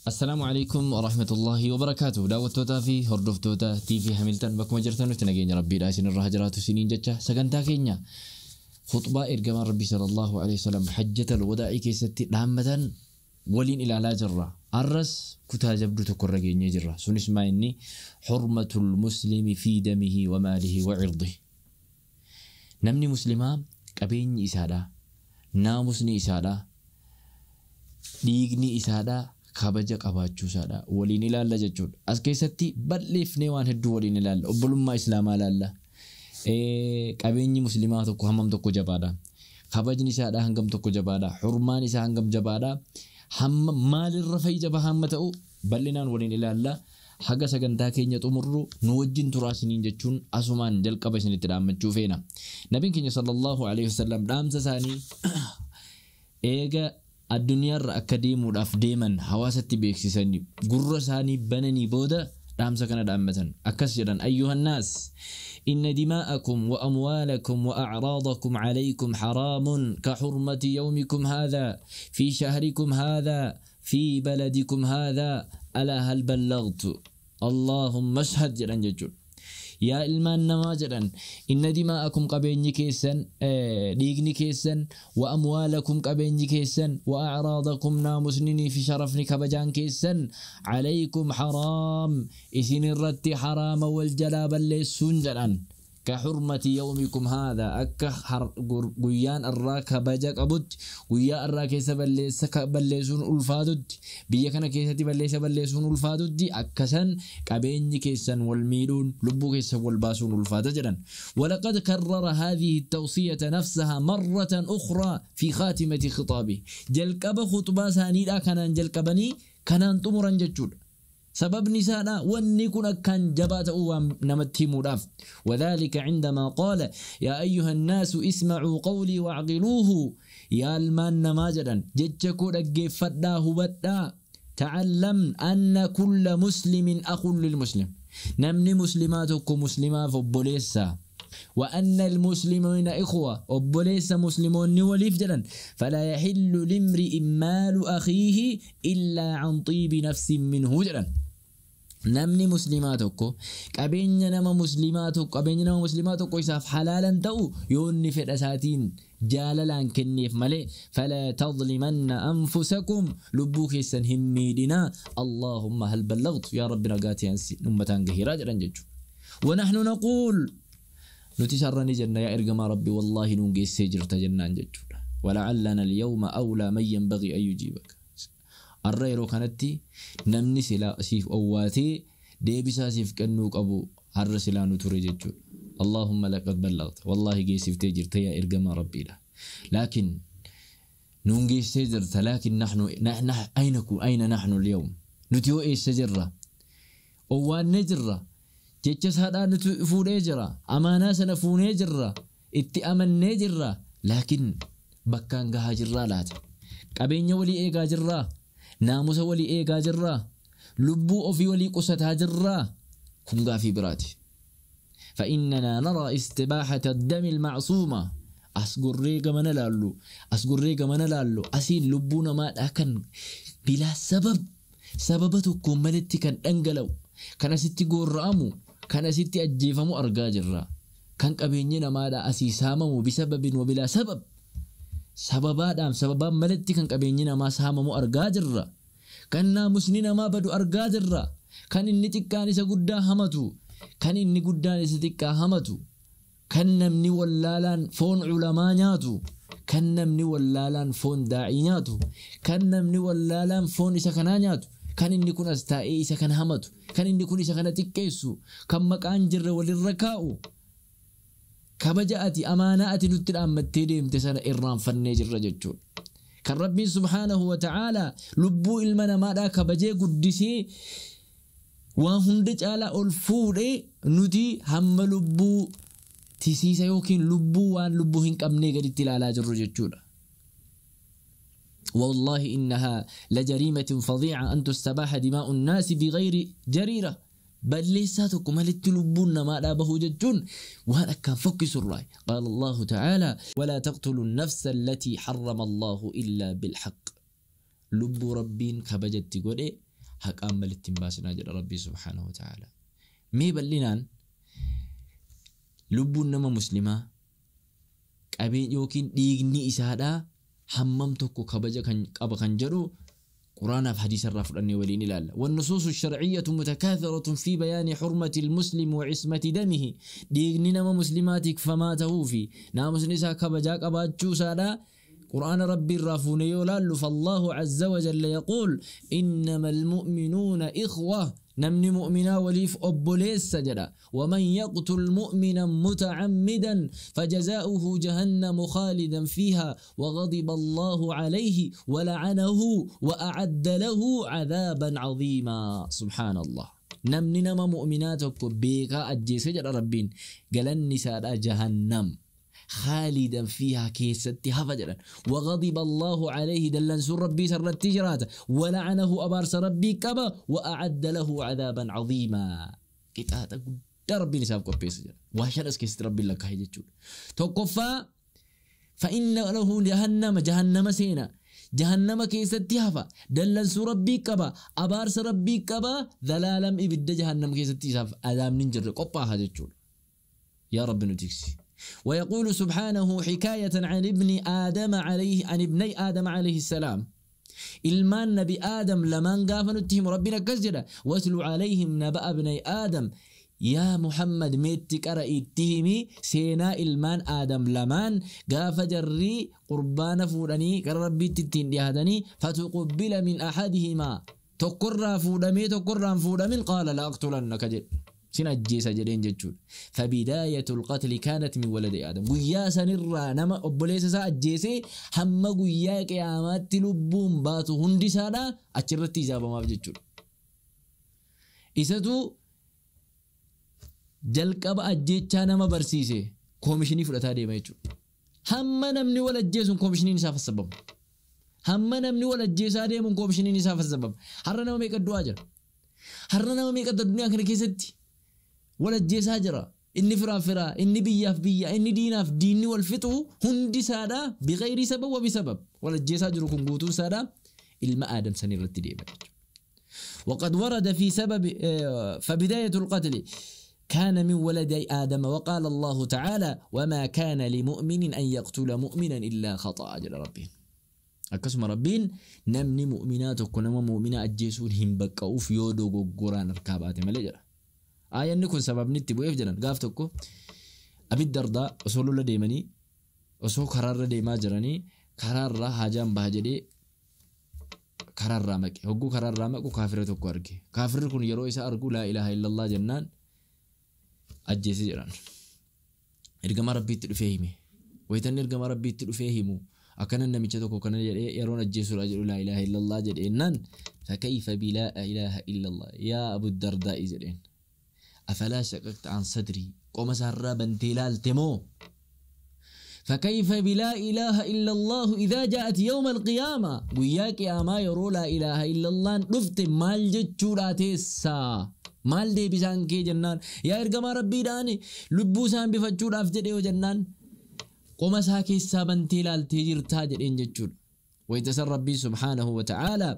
Assalaamu alaikum warahmatullahi wabarakaatuh. Daawwattootaa fi hordoftoota TV Hamilton bakkuma jirtanutti nageenya Rabbiidha isinirra haa jiraatu isiniin jecha sagantaa keenya khutbaa ergamaan Rabbii sallallahu alaihi wasallam hajjatal wadaa'ii keessatti dhaammatan waliin ilaalaa jirra. Arras kutaa jabduu tokko irra geenyee jirra. Sunis maa inni xurmatul muslimi fi damihi wa maalihi wa cirdihi. Namni muslimaa qabeenyi isaadha, naamusni isaadha, dhiigni isaadha, kabaja qabaachuu isaadha waliin ilaalla jechuudha. As keessatti balleeffnee waan hedduu waliin ilaalla. Obbolummaa islaamaa ilaalla. Qabeenyi muslimaa tokko hammam tokko jabaadha. Kabajni isaadha hangam tokko jabaadha. Xurmaan isaa hangam jabaadha. Hamma maalirra fa'i jabaa hamma ta'u bal'inaan waliin ilaalla. Haga sagantaa keenya xumurru nu wajjin turaa isiniin jechuun asumaan jalqaba isinitti dhaammachuu feena. Nabiin keenya sallallahu alaihi wasallam dhaamsa isaanii eega addunyaarra akka deemuudhaaf deeman hawaasatti beeksisanii gurra isaanii bananii booda dhaamsa kana dhaammatan. Akkas jedhan: ayyuhannaas inna dimaa'akum wa amwaalakum wa a'raadakum alaykum haraamun ka hurmati yawmikum haadha fi shahrikum haadha fi baladikum haadha alaa hal ballagtu allahumma ashhad jedhan jechuudha. Yaa ilmaan namaa jedhan, inna dimaa'akum qabeenyi keessan, dhiigni keessan, wa amwaalakum qabeenyi keessan, wa a'raadakum naamusninii fi sharafni kabajaan keessan, alaykum haraam isin irratti haraama wal jalaa balleessuun jedhan. Ka xurmati yawmikum haadha akka guyyaan irraa kabaja qabutti, guyyaa irraa keessa balleessa balleessuun ulfaatutti, biyya kana keessatti balleessa balleessuun ulfaatutti, akkasan qabeenyi keessan wal miidhuun lubbuu keessan wal baasuun ulfaata jedhan. ولقد كرر هذه التوصية نفسها مرة أخرى في خاتمة خطابه. jalqaba خطبة سانيدا كانان jalqabanii kanaan xumuran jechuudha. Sababni isaadha wanni kun akkaan jabaa ta'uu waan namatti himuudhaaf. وذلك عندما قال يا أيها الناس اسمعوا قولي واعقلوه. Yaa ilmaan namaa jedhan, jecha koo dhaggeeffadhaa hubadhaa. تعلم أن كل مسلم أخ للمسلم. Namni muslimaa tokko muslimaaf obboleessa. وأن المسلمين إخوة obboleessa مسلمون waliif jedhan. فلا يحل لامرئ مال أخيه إلا عن طيب نفس منه jedhan. Namni muslimaa tokko qabeenya nama muslimaa tokko, qabeenya nama muslimaa tokko isaaf halaalan ta'u yoo inni fedha isaatiin jaalalaan kenneef malee. فلا تظلمن أنفسكم lubbuu keessan hin miidhinaa. اللهم هل بلغت yaa rabbi nagaatii ummataan gahiraa jedhan jechuudha. ونحن نقول nuti sarrani jenna, yaa ergamaa rabbi, wallaahi nuun geessee jirta jennaan jechuudha. ولعلنا اليوم أولى من ينبغي أن يجيبك. Arra yeroo kanatti namni silaa siif owwaatee deebisaa siif kennuu qabu har'a silaa nu ture jechuudha. اللهم لقد بلغت wallaahi geessiftee jirta yaa ergamaa rabbiidha. لكن nuun geessee jirta, لكن نحن أين أين نحن اليوم? Nuti yoo eessa jirra? Owwaannee jirra. Jecha isaadhaa nuti fuudhee jira. Amaanaa sana fuunee jirra. Itti amannee jirra. لكن bakkaan gahaa jirraa laata? Qabeenya walii eegaa jirraa? Naamusa walii eegaa jirraa? Lubbuu ofii walii qusataa jirraa? Kun gaafii biraati. فإننا نرى استباحة الدم المعصومة. As gorree gamana laallu, as gorree gamana laallu, asiin lubbuu namaadhaa kan بلا سبب, sababa tokkoon maletti kan dhangala'u, kan asitti gorra'amu, kan asitti ajjeefamu argaa jirra. Kan qabeenyi namaadhaa asii saamamu بسبب وبلا سبب, sababaadhaan sababaan maletti kan qabeenyi namaa saamamu argaa jirra. Kan naamusni namaa badu argaa jirra. Kan inni xiqqaan isa guddaa hamatu, kan inni guddaan isa xiqqaa hamatu, kan namni wallaalaan foon culamaa nyaatu, kan namni wallaalaan foon daa'ii nyaatu, kan namni wallaalaan foon isa kanaa nyaatu, kan inni kun as taa'ee isa kana hamatu, kan inni kun isa kana xiqqeessu, kan maqaan jirre walirra kaa'u. Kabaja ati amaanaa ati nutti dhaammattee deemte sana irraanfannee jirra jechuudha. Kan Rabbiin سبحانه وتعالى lubbuu ilma namaadhaa kabajee guddisee waan hunda caalaa ol fuudhee, nuti hamma lubbuu tisiisa yookiin lubbuu waan lubbuu hin qabnee gaditti ilaalaa jirru jechuudha. والله إنها لجريمة فظيعة أن تستباح دماء الناس بغير جريرة. Balleessaa tokko malitti lubbuun namaa dhaabahuu jechuun waan akkaan fokkisurraa. قال الله تعالى ولا تقتلوا النفس التي حرم الله إلا بالحق. Lubbuu rabbiin kabajatti godhe Haqaan malitti hin baasinaa jedha Rabbii subhaanahu wa ta'ala. Mee bal'inaan lubbuun nama muslimaa qabeen yookiin dhiigni isaadhaa hammam tokko kabaja kan qaba kan jedhu quraanaaf hadiisa irraa fudhannee waliin ilaalla. والنصوص الشرعية متكاثرة في بيان حرمة المسلم وعصمة دمه. Dhiigni nama muslimaa tikfamaa tahuu fi naamusni isaa kabajaa qabaachuu isaadhaa قرآن ربي الرافون يولال. فالله عز وجل يقول: إنما المؤمنون إخوة. نمني مؤمنا وليف أبوليس سجدا. ومن يقتل مؤمنا متعمدا فجزاؤه جهنم خالدا فيها وغضب الله عليه ولعنه وأعد له عذابا عظيما. سبحان الله. نمني نما مؤمناتك بيكا أجي سجد ربين قال سادا جهنم خالدا فيها كيستي هفجرا، وغضب الله عليه دلنسو ربي سر التجرات، ولعنه أبارس ربي كبا، وأعد له عذابا عظيما. قطعة ربي نساب كوبيس واشرس كيست ربي لك هي جچود توقفا. فإن له جهنم، جهنم سينا، جهنم كيستي هفا، دلنسو ربي كبا، أبارس ربي كبا، ذلالم إبد جهنم كيستي ساف عذاب ننجر قطعها جچود. يا رب نتكسي. ويقول سبحانه حكاية عن ابن آدم عليه عن ابني آدم عليه السلام. إلمان نبي آدم لمن قافن اتهم ربنا كسجدا: واتل عليهم نبأ ابني آدم. يا محمد ميتك أرأيتهمي سينا إلمان آدم لمان قاف جري قربان فوراني كربي تتين ديهدني، فتقبل من أحدهما تقرى فورمي تقرى فورمي قال: لا أقتلنك جد سنجيس جدين جتشود. فبداية القتل كانت من ولد آدم. قيا سنرى نما أبوليس سا أجيسي هم قيا قيامات لبون باتو هندي سادا أچرتي جابا ما بجتشود. إساتو jalqaba ajjeechaa nama barsiise koomishinii fudhataa deema jechuudha. Hamma namni wal ajjeesuun koomishiniin isaaf sababu. Hamma namni wal ajjeesaa deemuun koomishiniin isaaf sababu. Har'a nama meeqa du'aa jira? Har'a nama meeqa addunyaa kana keessatti wal ajjeesaa jira? Inni firaaf firaa, inni biyyaaf biyya, inni diinaaf diinni wal fixu hundi isaadhaa biqayrii sabab wa bisabab wal ajjeesaa jiru kun guutuun isaadhaa ilma aadam sanii irratti deema jechuudha. وقد ورد في سبب فبداية القتل كان من ولد آدم. وقال الله تعالى: وما كان لمؤمن أن يقتل مؤمنا إلا خطأ جل ربين. Akkasuma Rabbiin namni mu'minaa tokko nama mu'minaa ajjeesuun hin baqqa'uuf yoo dogoggoraan harkaa baate malee jedha. Aayanni kun sababni itti bu'eef jedhan gaaf tokko Abi Dardaa osoo lola deemanii osoo karaarra deemaa jiranii karaarraa haajaan baha jedhee karaarraa maqe. Hogguu karaarraa maqu kaafira tokko arge. Kaafirri kun yeroo isa argu laa ilaaha illallah jennaan ajjeese jedhan. Ergama Rabbiitti dhufee hime. Wayitanni ergama Rabbiitti dhufee himu akkana namicha tokko kana jedhee yeroon ajjeesuudha jedhu laa ilaaha illallah jedheennaan فكيف بلا إله إلا الله يا أبو الدرداء jedheen. أفلا شققت عن صدري قوم سارة بنتلال تمو. فكيف بلا إله إلا الله إذا جاءت يوم القيامة. وياك يا ما يرو لا إله إلا الله رفت مال جتشورا تيسا maal deebisaan kee jennaan yaa ergamaa rabbii dhaani lubbuu isaan bifachuudhaaf jedhee yoo jennaan qoma isaa keessaa bantee ilaaltee jirtaa jedheen jechuudha. Wayita san Rabbii subhaanahu wa ta'aalaa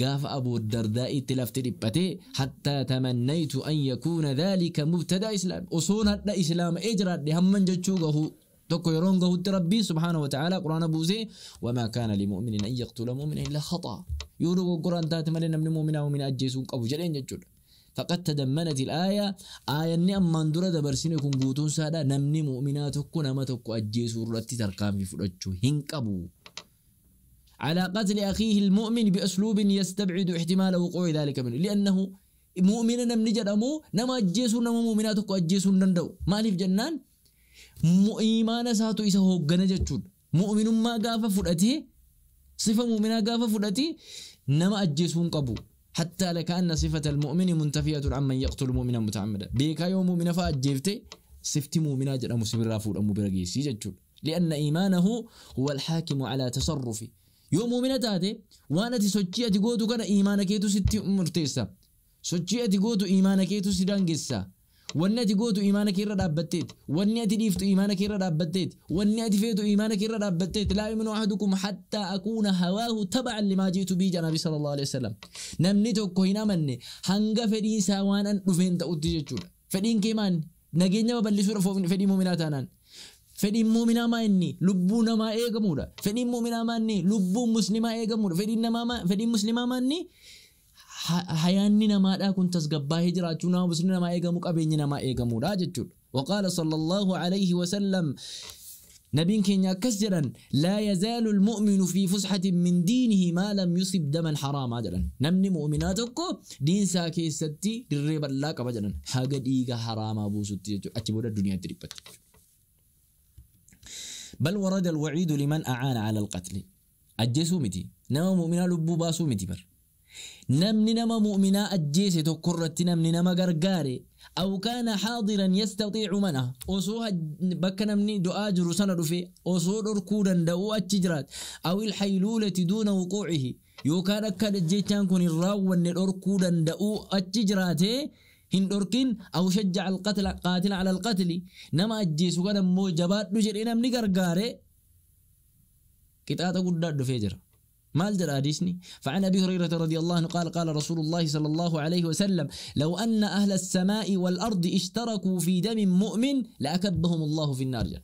gaafa Abu Dardaa'itti lafti dhiphatee حتى تمنيت أن يكون ذلك مبتدأ إسلام. Osoon hadha islaama ee jiraadhe hamman jechuu gahu tokko yeroon gahutti Rabbii subhaanahu wa ta'aalaa quraana buusee: وما كان لمؤمن أن يقتل مؤمنا إلا خطأ. Yoo dogoggoraan taate malee namni mu'minaa mu'mina ajjeesuu hin qabu jedheen jechuudha. فقد تدمنت الآية آية أمان درة دبرسين يكون قوتون سادة نمني مؤمنات كنا ما تكو أجيسوا رتي ترقام في فرجو هنكبو على قتل أخيه المؤمن بأسلوب يستبعد احتمال وقوع ذلك منه. لأنه مؤمن نمني جرمو نما أجيسوا نما مؤمنات كو أجيسوا نندو مالف جنان إيمان ساتو إسا هو جنجتشود مؤمن ما قاف فرأتي صفة مؤمنة قاف فرأتي نما أجيسوا قبو. حتى لكأن صفة المؤمن منتفية عمن يقتل مؤمنا متعمدا. بيكا يوم مؤمنا فأجيفته صفة مؤمنا جرى مسلم رافور أمو برقيسي جتشول. لأن إيمانه هو الحاكم على تصرفه. يوم مؤمنة تاتي وانا تسوچي أتي قوتو كان إيمانك يتو ستي مرتيسا سوچي أتي قوتو إيمانك يتو سيدانجسا. Wanni ati gootu iimaana kee irra dhaabbatteeti. Wanni ati dhiiftu iimaana kee irra dhaabbatteeti. Wanni ati feetu iimaana kee irra dhaabbatteeti. Laa yu'minu ahadukum hattaa akuuna hawaahu taba'an limaa ji'tu bihi jedha Nabi sallallahu alaihi wasallam. Namni tokko hin amanne hanga fedhiin isaa waan an dhufeen ta'utti jechuudha. Fedhiin kee maanni? Nageenya babal'isuudhaaf fedhii muuminaa taanaan. Fedhiin muuminaa maa inni? Lubbuu namaa eegamuudha. Fedhiin muuminaa maa inni? Lubbuun muslimaa eegamuudha. Fedhiin muslimaa maa inni? Hayaanni namaadhaa kun tasgabbaahee jiraachuu nama muslimni namaa eegamu qabeenyi namaa eegamuudha jechuudha. Waqaala sallallahu alayhi wasallam nabiin keenya akkas jedhan laa yazaalu almu'minu fi fushatin min diinihi maa lam yusib daman haraamaa jedhan. Namni mu'minaa tokko diinsaa keessatti dirree bal'aa qaba jedhan haga dhiiga haraamaa buusutti jechuudha. Achi booda duniyaatti dhiphate. Bal warada alwaciidu liman acaana cala alqatli. Ajjeesuu miti. Nama mu'minaa lubbuu baasuu miti bar. Namni nama mu'minaa ajjeese tokko irratti namni nama gargaare aw kaana haadiran yastatiicu mana osoo bakka namni du'aa jiru sana dhufe osoo dhorkuu danda'u achi jiraate aw ilhayluulati duuna wuquucihi yookaan akka jechaan kun hin raawwanne dhorkuu danda'u achi jiraate hin dhorkin aw shajjaca alqatla qaatila ala alqatli nama ajjeesu kana immoo jabaadhu jedhee namni gargaare qixaaxa guddaa dhufee jira. مال جرى حديثني. فعن أبي هريرة رضي الله عنه قال قال رسول الله صلى الله عليه وسلم لو أن أهل السماء والأرض اشتركوا في دم مؤمن لأكبهم الله في النار جل.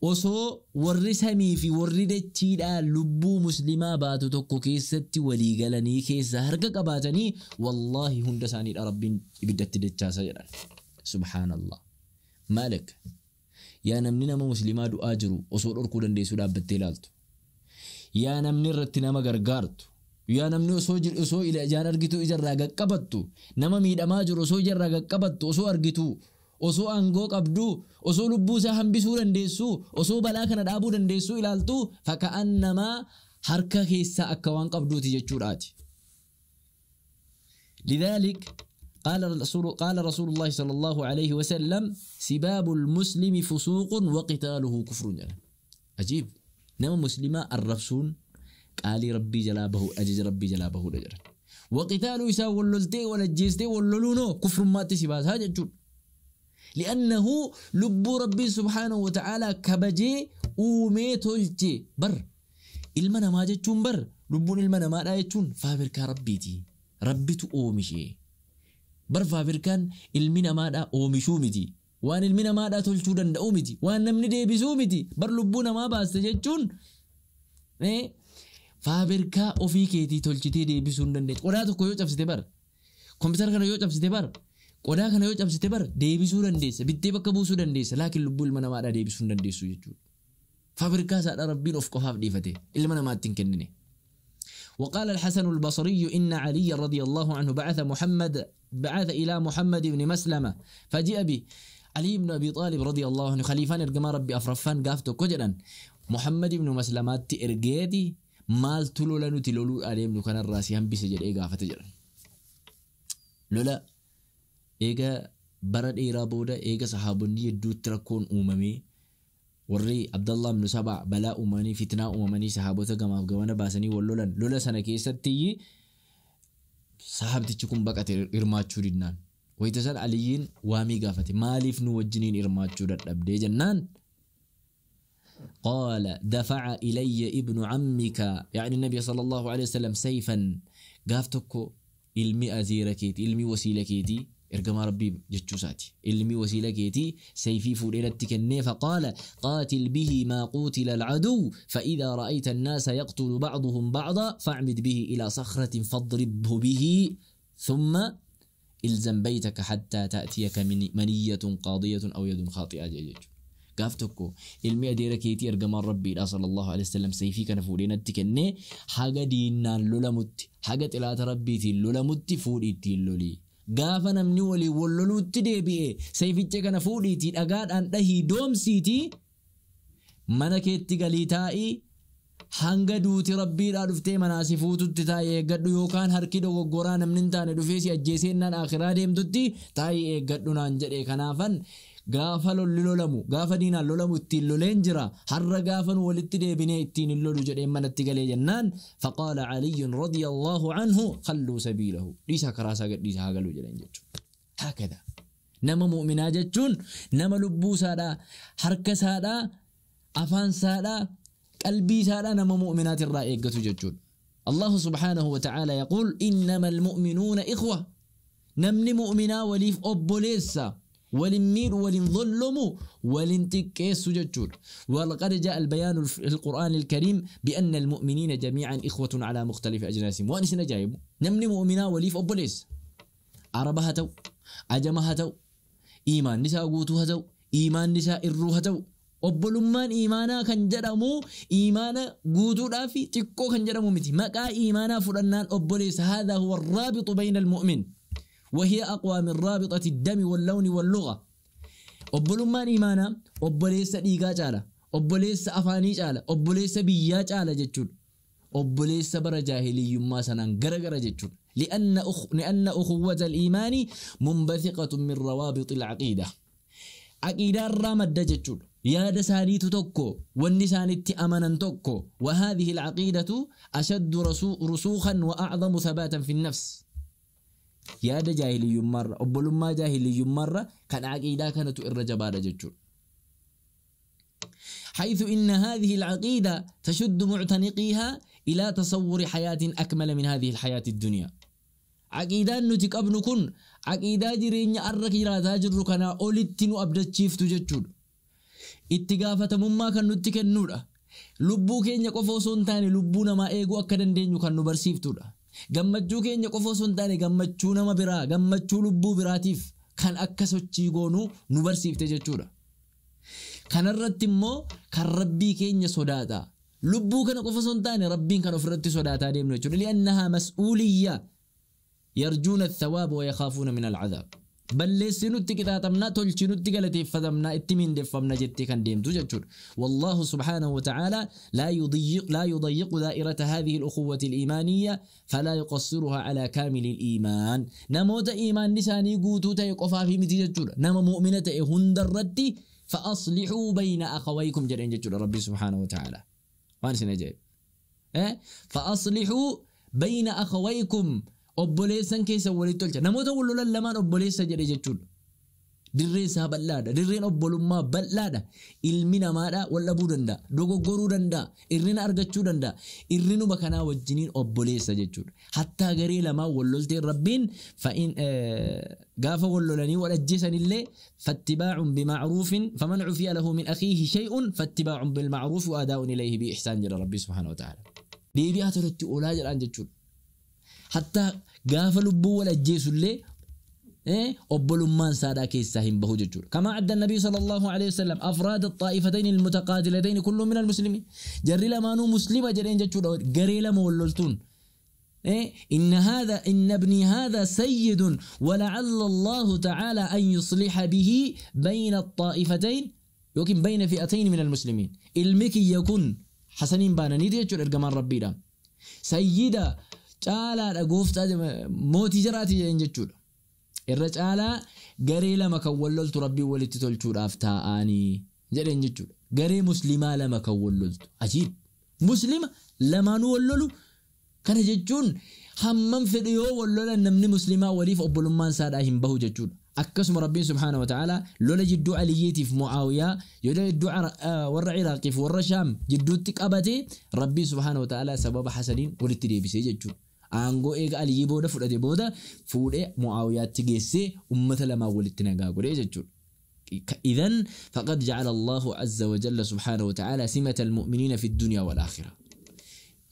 وصو ورسمي في وردتي لا لبو مسلمة باتو توكو كيستي ولي قالني كيس هرقك باتني والله هندساني رب بدت دتشاسا جل. سبحان الله. مالك يا نمننا مسلمة دو أجرو وصو أركو دنديسو دابتلالتو yaa namni irratti nama gargaartu yaa namni osoo ijaan argitu ijarraa qaqqabattu nama miidhamaa jiru osoo ijarraa qaqqabattu osoo argitu osoo aangoo qabdu osoo lubbuu isaa hambisuu dandeessu osoo balaa kana dhaabuu dandeessu ilaaltu faka'annamaa harka keessaa akka waan qabduuti jechuudhaati. لذلك قال رسول الله صلى الله عليه وسلم سباب المسلم فسوق وقتاله كفر. عجيب. نما مسلمة الرفسون قالي ربي جلابه أجج ربي جلابه لجرا وقتاله يساوي وللتي ولا الجيستي وللونو كفر ما تسيبات هذا جود لأنه لب ربي سبحانه وتعالى كبجي وميتولتي بر المنا ما جتون بر لبون المنا ما رايتون فابركا ربيتي ربي تؤمشي بر فابركان المنا ما دا أومشومتي waan ilmi namaadhaa tolchuu danda'u miti waan namni deebisuu miti bar lubbuu namaa baaste jechuun faabirkaa ofii keetii tolchitee deebisuu hin dandeessu. Qodaa tokko yoo cabsite bar kompiitara kana yoo cabsite bar qodaa kana yoo cabsite bar deebisuu dandeessa bittee bakka buusuu dandeessa laakiin lubbuu ilma namaadhaa deebisuu hin dandeessu jechuudha. Faabirkaa isaadhaa rabbiin of qofaaf dhiifate ilma namaatti hin kennine. وقال الحسن البصري إن علي رضي الله عنه بعث إلى محمد بن مسلمة فجاء به علي بن أبي طالب رضي الله عنه خليفان إرجما ربي أفرفان قافتو كجرا محمد بن مسلمات إرجيتي مال تلو لنو تلولو علي بن كان الراسي هم بسجل إيجا فتجرا لولا إيجا برد إيرابودا إيجا صحابني يدو تركون أممي وري عبد الله بن سبع بلاء أماني فتنة أماني صحابته كما أفغوانا باسني ولولن لولا سنة كيستي صحابتي تكون بقى إرماتشو دينان ويتسال عليين وامي قافتي مالف نوجنين إرماتشو دابدي جنان قال دفع إلي ابن عمك يعني النبي صلى الله عليه وسلم سيفا قافتكو ilmi aziira keeti ilmi wasiila keetii ergamaa rabbii jechuu isaati ilmi wasiila keetii sayfii fuudhee natti kennee faqaala qaatil bihi maa quutila alcaduw fa'idaa ra'ayta annaasa yaqtulu bacduhum bacda facmid bihi ilaa sakhratin fadribhu bihi thumma ilzam baytaka hattaa ta'tiyaka maniyyatun qaadiyatun aw yadun khaaxi'a jee jechuudha. Gaaf tokko ilmi adeera keetii ergamaan rabbiidha sallallahu alaihi wasallam sayfii kana fuudhee natti kennee haga diinaan lolamutti haga xilaata rabbiitiin lolamutti fuudhii ittiin loli. Gaafa namni walii wal loluutti deebi'e sayficha kana fuudhiitii dhagaadhaan dhahii doomsiitii mana keetti galii taa'ii hanga duuti rabbiidhaa dhuftee manaa si fuututti taa'ii eeggadhu yookaan harki dogoggoraa namni hin taane dhufee si ajjeeseennaan akhiraa deemtutti taa'ii eeggadhu naan jedhe. Kanaafan gaafa lolli lolamu gaafa diinaan lolamu ittiin loleen jira har'a gaafa nu walitti deebinee ittiin hin lolu jedheen manatti galee jennaan faqaala Caliyyun radiyallahu anhu khalluu sabiilahu dhiisaa karaa isaa gadhiisaa haa galuu jedheen jechuudha. Haakadha Nama mu'minaa jechuun nama lubbuu isaadhaa, harka isaadhaa, afaan isaadhaa, qalbii isaadhaa nama mu'minaatirraa eeggatu jechuudha. Allahu subhaanahu wa ta'aala yaquul innamal mu'minuuna ikhwa. Namni mu'minaa waliif obboleessa. Walin miidhu, walin dhullumu, walin xiqqeessu jechuudha. Walqad jaa albayaanu fi alqur'aani alkariim bi'anna almu'miniina jamii'an ikhwatun alaa mukhtalifi ajnaasihim. Waan isin ajaa'ibu namni mu'minaa waliif obboleessa. Araba haa ta'u, ajama haa ta'u, iimaanni isaa guutuu haa ta'u, iimaanni isaa irruu haa ta'u, obbolummaan iimaanaa kan jedhamu iimaana guutuudhaa fi xiqqoo kan jedhamu miti. Maqaa iimaanaa fudhannaan obboleessa. Haadhaa huwa arraabitu bayna almu'min. وهي أقوى من رابطة الدم واللون واللغة. Obbolummaan iimaanaa obboleessa dhiigaa caala, obboleessa afaanii caala, obboleessa biyyaa caala jechuudha. Obboleessa bara jaahiliyyummaa sanaan garagara jechuudha. لأن أخوة الإيمان منبثقة من روابط العقيدة. عقيدة الرامدة jechuudha. Yaada isaaniitu tokko, wanni isaanitti amanan tokko. وهذه العقيدة أشد رسوخا وأعظم ثباتا في النفس. Yaada jaahiliyyummaarra, obbolummaa jaahiliyyummaarra kan aqiidaa kanatu irra jabaadha jechuudha. حيث إن هذه العقيدة تشد معتنقيها إلى تصور حياة أكمل من هذه الحياة الدنيا. عقيدان nuti qabnu kun aqiidaa jireenya arra jiraataa jirru kanaa olitti nu abdachiiftu jechuudha. Itti gaafatamummaa kan nutti kennuudha. Lubbuu keenya qofa osoo hin taane lubbuu namaa eeguu akka dandeenyu kan nu barsiiftudha. Gammachuu keenya qofa osoo hin taane gammachuu nama biraa, gammachuu lubbuu biraatiif kan akka sochii goonuu nu barsiifte jechuudha. Kanarratti immoo kan rabbii keenya sodaata. Lubbuu kana qofa osoo hin taane rabbiin kan ofirratti sodaataa deemnu jechuudha. Li'annahaa mas'uuliyya yarjuuna athawaaba wa yakhaafuuna min al'adhaab. Balleessinutti qixaaxamnaa, tolchinutti galateeffatamnaa, itti mindeeffamna jettee kan deemtu jechuudha. Wallahu subhaanahu wa ta'aala laa yudayyiqu daa'irata haadhihi al-ukhuwwati al-iimaaniyya falaa yuqassiruhaa alaa kaamili al-iimaan. Namoota iimaanni isaanii guutuu ta'e qofaaf miti jechuudha. Nama mu'mina ta'e hundarratti fa'aslihuu bayna akhawaykum jedheen jechuudha Rabbi subhaanahu wa ta'aala. Waan isin ajaa'ibu. Fa'aslihuu bayna akhawaykum obboleessan keessa walitti tolcha. Namoota wal lolan lamaan obboleessa jedhe jechuudha. Dirreen isaa bal'aadha. Dirreen obbolummaa bal'aadha. Ilmi namaadha wal dhabuu danda'a. Dogoggoruu danda'a. Irrina argachuu danda'a. Irrinuma kanaa wajjiniin obboleessa jechuudha. Hattaa garee lamaan wal lolteen rabbiin gaafa wal lolanii wal ajjeesanillee fattibaa'un bima'ruufin faman cufiya lahu min akhiihi shay'un fattibaa'un bilma'ruufi wa adaa'un ilayhi bi'ihsaan jedha Rabbi subhaanahu wa ta'aala. Deebi'aa tolatti oolaa jedhaan jechuudha. Hattaa gaafa lubbuu wal ajjeesullee obbolummaan saadhaa keessaa hin bahu jechuudha. Kamaa adda Nabii sallallahu alayhi wasallam afraad al-xaa'ifatayn al-mutaqaatilatayn kullu min al-muslimin. Jarri lamaanuu muslima jedheen jechuudha. Garee lama wal loltuun. إن هذا إن ابني هذا سيد ولعل الله تعالى أن يصلح به بين الطائفتين يمكن بين فئتين من المسلمين. المكي يكون حسنين باناني jechuudha ergamaan rabbiidha. Sayyida caalaadha gooftaa mootii jiraati jedheen jechuudha. Irra caalaa garee lama kan wal loltu rabbiin walitti tolchuudhaaf taa'anii jedheen jechuudha. Garee muslimaa lama kan wal loltu. Ajiib! Muslima lamaanuu wal lolu. Kana jechuun hammam fedhu yoo wal lolan namni muslimaa waliif obbolummaan isaadhaa hin bahu jechuudha. Akkasuma rabbiin subhaanahu wa ta'aala lola jidduu Aliyyiitiif Mu'aawiyaa, lola jidduu warra Iraaqiif warra Shaam jidduutti qabatee rabbiin subhaanahu wa ta'aala sababa Hasaniin walitti deebisee jechuudha. Aangoo eega Aliyyii booda fudhate booda fuudhee Mu'aawiyaatti geessee ummata lamaan walitti nagaa godhee jechuudha. إذن فقد جعل الله عز وجل سبحانه وتعالى سمة المؤمنين في الدنيا والآخرة.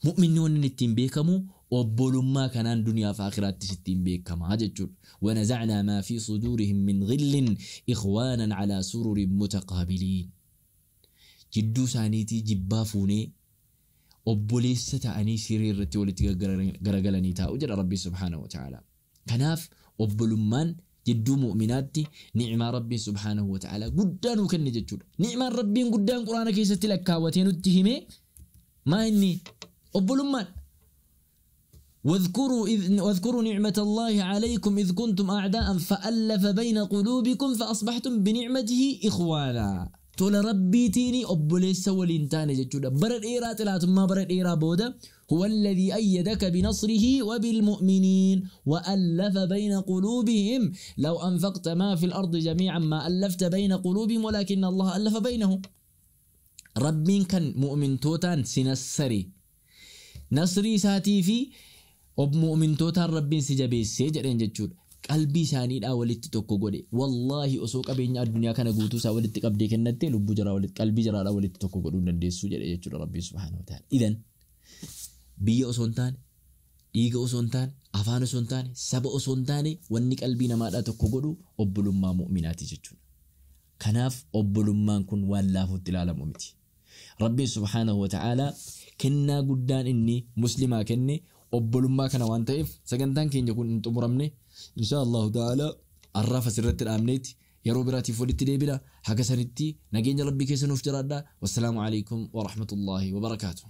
مؤمنون ittiin beekamu obbolummaa kanaan duniyaa fi aakhiraattis ittiin beekamaa jechuudha. ونزعنا ما في صدورهم من غل إخوانا على سرر متقابلين. Jidduu isaaniitii jibbaa fuunee obboleessa ta'anii siree irratti walitti garagalanii taa'u jedha Rabbi subhaanahu wa ta'aala. Kanaaf obbolummaan jidduu mu'minaatti ni'maa Rabbiin subhaanahu wa ta'aala guddaa nuu kenne jechuudha. Ni'maan Rabbiin guddaan Quraana keessatti lakkaawwatee nutti hime maa inni obbolummaan. واذكروا نعمة الله عليكم إذ كنتم أعداء فألف بين قلوبكم فأصبحتم بنعمته إخوانا. Tola Rabbiitiin obboleessa waliin taane jechuudha. Bara dheeraa xilaatummaa bara dheeraa booda huwa alladhii ayyadaka binasrihi wa bilmu'miniin wa allafa bayna quluubihim law anfaqta maa fil ardi jamiican maa allafta bayna quluubihim walaakinna Allaha allafa baynahum. Rabbiin kan mu'mintootaan si nassare nasrii isaatii fi mu'mintootaan Rabbiin si jabeessee jedheen jechuudha. Qalbii isaaniidhaa walitti tokko godhe. Wallaahi osoo qabeenya addunyaa kana guutuu isaa walitti qabdee kennattee lubbuu jaraa walitti qalbii jaraadhaa walitti tokko godhuu hin dandeessuu jedhe jechuudha Rabbiin subhaanahu wa ta'ala. Idan biyya osoo hin taane, dhiiga osoo hin taane, afaan osoo hin taane, saba osoo hin taane wanni qalbii namaadhaa tokko godhu obbolummaa mu'minaati jechuudha. Kanaaf obbolummaan kun waan laafuutti ilaalamu miti. Rabbiin subhaanahu wa ta'ala kennaa guddaan inni muslimaa kenne obbolummaa kana waan ta'eef sagantaan keenya kun hin xumuramne insha Allahu ta'ala arraaf asirratti dhaabneeti yeroo biraatiif walitti deebina. Haga sanitti nageenya Rabbii keessa nuuf jiraadha. Wassalaamu alaikum wa rahmatullahi wa barakaatuh.